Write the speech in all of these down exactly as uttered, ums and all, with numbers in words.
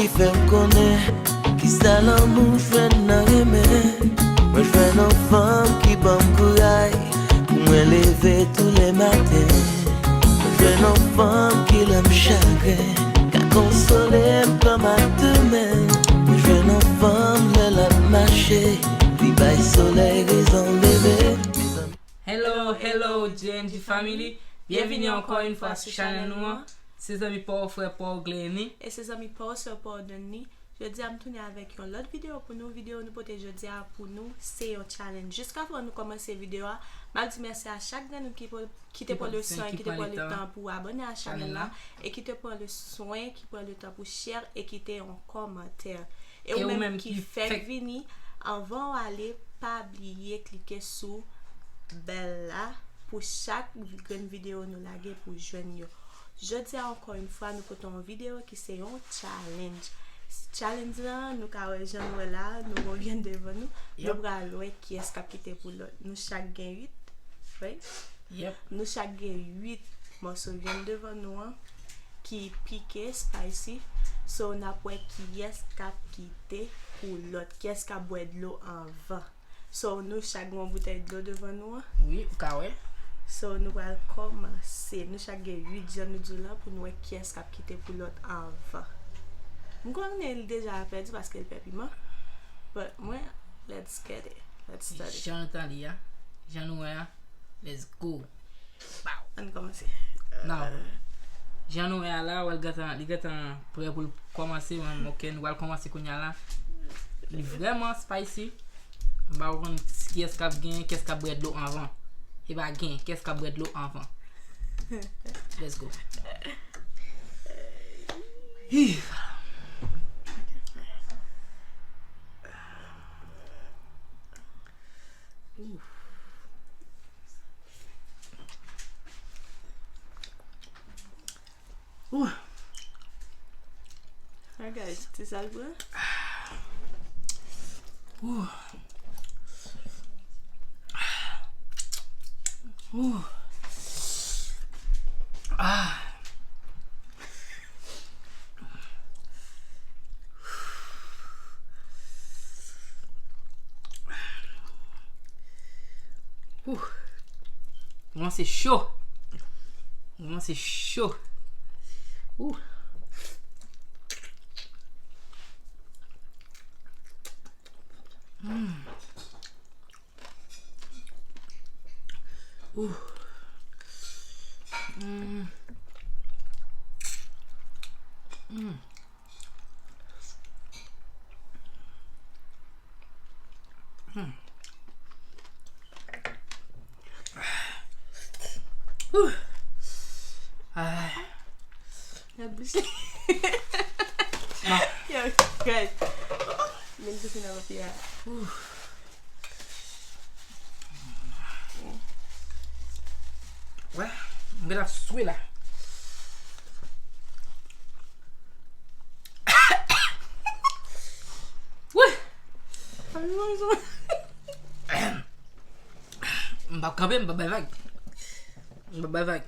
Fè m konnen kisa lanmou jwenn nan renmen. Mwen jwenn yon fanm ki ban m kouraj pou mwen leve tou le maten. Mwen jwenn yon fanm ki lè m chagren ka konsole m kòm ak de men. Mwen jwenn yon fanm lè l ap mache, li bay solèy rezon leve. Hello, hello, J N G family. Byenvini ankò yon fwa sou chanèl nou an. Se zanmi pa w, frè pa w, Glenny. E se zanmi pa w, sè pa w, Danny. Jodi a, m tounen avèk yon lòt videyo pou nou. Videyo nou pote jodi a pou nou, se yon challenge. Jiskavan nou kòmanse videyo a, m ap di mèsi a chak grenn nou ki po-, ki te pran le swen, ki te pran le tan pou abòne a chanèl la, e ki te pran le swen, ki pran le tan pou share e kite yon kòmantè. E ou menm ki fèk vini, anvan w ale, pa bliye klike sou bèl la pou chak grenn videyo nou lage pou jwenn yo. Jodi a, ankò yon fwa, nou pote yon videyo ki se yon challenge. Challenge lan, nou ka wè jan nou wè la, nou gon grenn devan nou. Nou pral wè kiyès k ap kite pou lòt. Nou chak gen uit, right? Nou chak gen uit mòso grenn devan nou an ki pike, spicy. So, n ap wè kiyès k ap kite pou lòt, kiyès k ap bwè dlo anvan. So, nou chak gen yon boutèy dlo devan nou an. Wi, ou ka wè. So, nou pral kòmanse. Nou chak gen uit, jan nou di w lan, pou nou wè kiyès k ap kite pou lòt anvan. M konnen li deja pèdi paske l pè piman. But mwen, let's get it. Let's start it. Jan nou tan li a, jan nou wè a, let's go. Ann kòmanse. Now, jan nou wè a la, wè l gentan, li gentan prè pou l kòmanse, men, ok, nou pral kòmanse kounye a la. Li vrèman spicy. M pa konn kiyès k ap gen, kiyès k ap bwè dlo anvan. E pa gen, kiyès k ap bwè dlo anvan. Let's go. Hi. Ooh. Ooh. Alright, guys, ti sal bwa. Ooh. Ooh. Ah. Ooh. Kòmanse cho. Kòmanse cho. Ooh. Mm. Ooh. Mm. Mm. Hmm. Ooh. Ah. Yo, guys. Men tou fin nan papye a. Ooh. Wè, m gentan swe la. Wi. M p ap kanpe, m p ap bay vag. M p ap bay vag.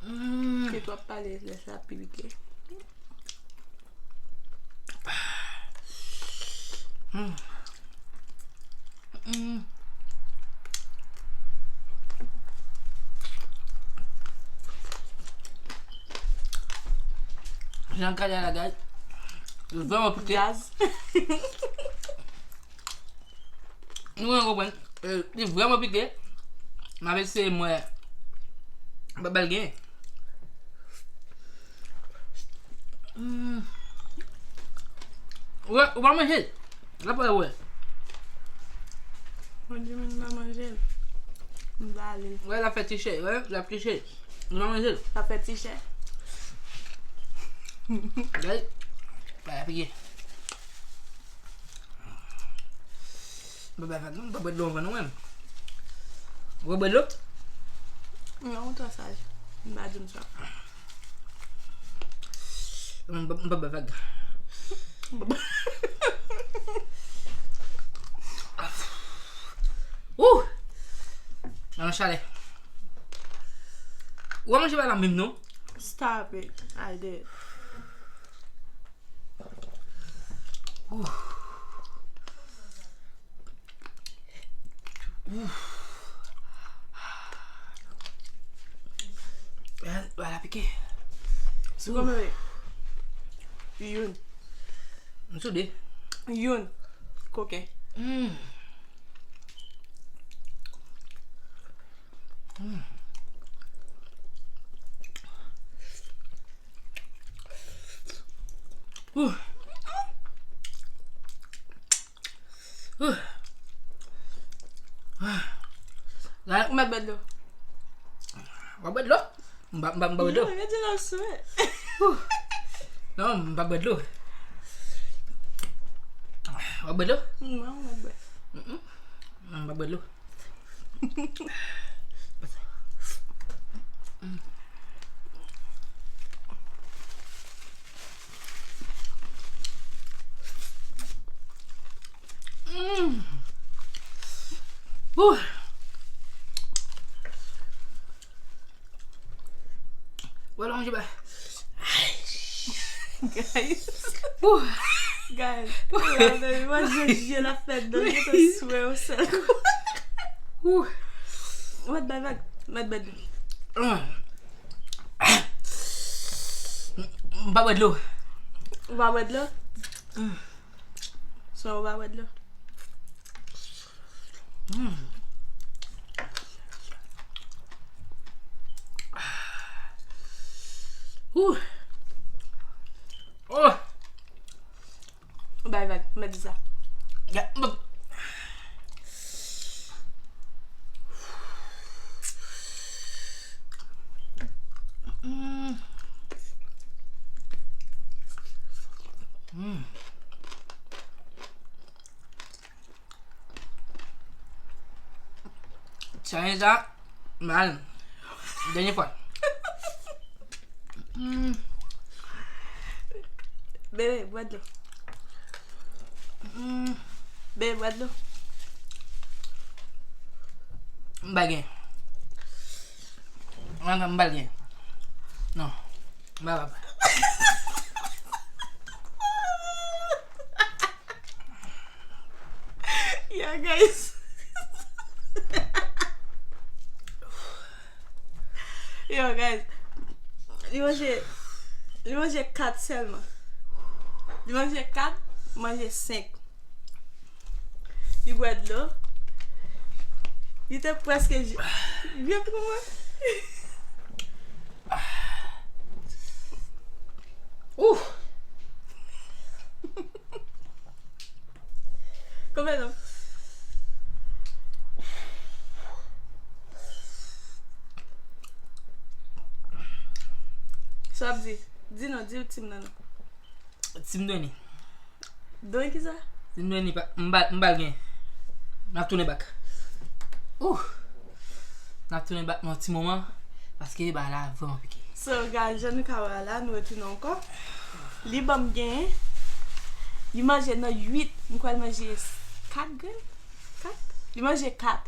Mm. Ke w ap pale, lè sa pi pike. Mm. Mm. Jan gade la, guys. Li vrèman pike. Gaz. Nou konprann. Eh, li vrèman pike. M ap eseye m wè. M pa ba l genyen. Mm. Ou wè, ou pa manje l. L ap wè, wè. Mwen di m pa manje l. M ba li. Wè, l ap fè ti chè. Wè, l ap ti chè. Ou pa manje l. L ap fè ti chè. Gade. Bagay pike. M pa bay vag non, m pa bwè dlo anvan non, menm. Ou bwè dlo? Non, ou twò saj. M pa di m swaf. M pa, m pa bay vag. Ouh! Chalè. Ou pa manje pa la menm non? Stop it. I did. Wala pike. Sou konbyen? Youn. M sou de. Youn. Koken. Mm. Mm. Ouh. Ouh. Ou mèt bwè dlo. W ap bwè dlo? M pa m pa m pa bwè dlo. Yo, yo di l ap swe. Non, m pa bwè dlo. W ap bwè dlo? Non, m ap bwè. Mm-mm. Non, m pa bwè dlo. Mm. Ouh. Wè lonje ba. Guys. Ouh. Guys. Mwen je je la fèt nan je te swe yon sèl kou. Ouh. Mèt bay vag. Mèt bèd. M pa bwè dlo. Ou pa bwè dlo? So ou pa bwè dlo? Mm. Ouh. Oh. Bay vag, mèt di sa. Ya, m- Mm. Mm. Challenge la mal. Dènye fwa. Mm. Bebe, bwè dlo. Mm. Bebe, bwè dlo. M pa gen. M pa gen. Non. M pa kapab. Yeah, guys. Yo, guys. Li manje, li manje kat sèlman. Li manje kat, manje senk. Li bwè dlo. Li te prèske je- byen pou mwen. Ouh. Konbyen non? Sa ap di? Di non, di ou tim nan non. Tim Dweni. Dweni kisa? Tim Dweni pa, m pa, m pa l gen. N ap tounen bak. Ouh. N ap tounen bak nan ti moman. Paske bagay la vrèman pike. So, guys, jan nou ka wè la, nou retounen ankò. Li ban m gen. Li manje nan uit. M kwè l manje kat grenn. Kat? Li manje kat.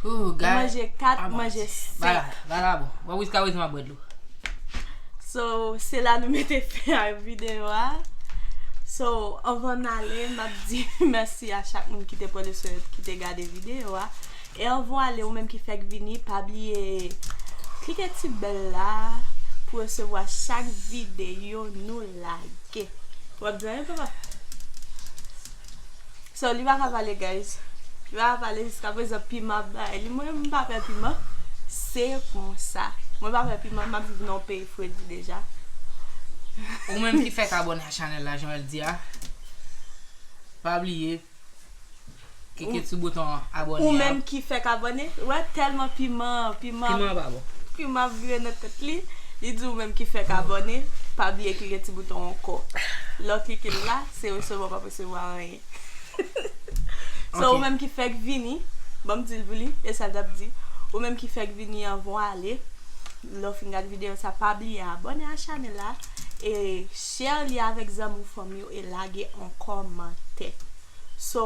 Ooh, Li guys. manje kat, Ah, bon. Manje Bagay senk. la, bagay la bon. Wè, wi, ka wè, m ap bwè dlo. So, se la nou mete fen a videyo a. So, anvan n ale, m ap di mèsi a chak moun ki te pran le swen, ki te gade videyo a. E anvan ale, ou menm ki fèk vini, pa bliye klike ti bèl la pou resevwa chak videyo nou lage. W ap di anyen, papa? So, li pa ka pale, guys. Li pa ka pale jiska prezan, piman ap bay li. Mwen, m pa pè piman. Se konsa. Mwen pa pè piman, m ap viv nan yon peyi fredi deja. Ou menm ki fèk abòne a chanèl la, jan l di a, pa bliye klike sou bouton abòne Ou a. Menm ki fèk abòne, wè tèlman piman, piman, Piman pa bon. Piman ap vire nan tèt li. Li di ou menm ki fèk abòne, pa bliye klike ti bouton ankò. Lè w klike l la, se resevwa, w p ap resevwa anyen. So, Ok. Ou menm ki fèk vini, ban m di l pou li, e sa l t ap di. Ou menm ki fèk vini anvan w ale, lè w fin gade videyo sa, pa bliye abòne a chanèl la, e share li avèk zanmi w, fanmi w, e lage yon kòmantè. So,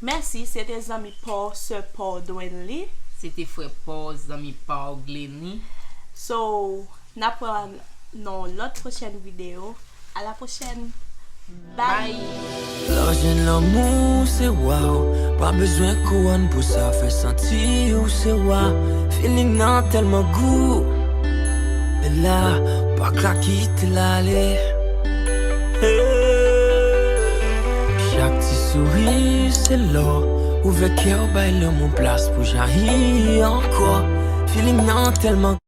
mèsi, se te zanmi pa w, sè pa w Dwenly. Se te frè pa w, zanmi pa w, Glenny. So, n ap wè nan yon lòt pwochèn videyo. A la pwochèn. Bye. Lè w jwenn lanmou se wa w, pa bezwen kouwòn pou sa fè santi w se wa. Feeling nan tèlman gou, e la pa ka kite l ale. Hey. Chak ti souri se lò, ouvè kè w bay lanmou plas pou jayi ankò. Feeling nan tèlman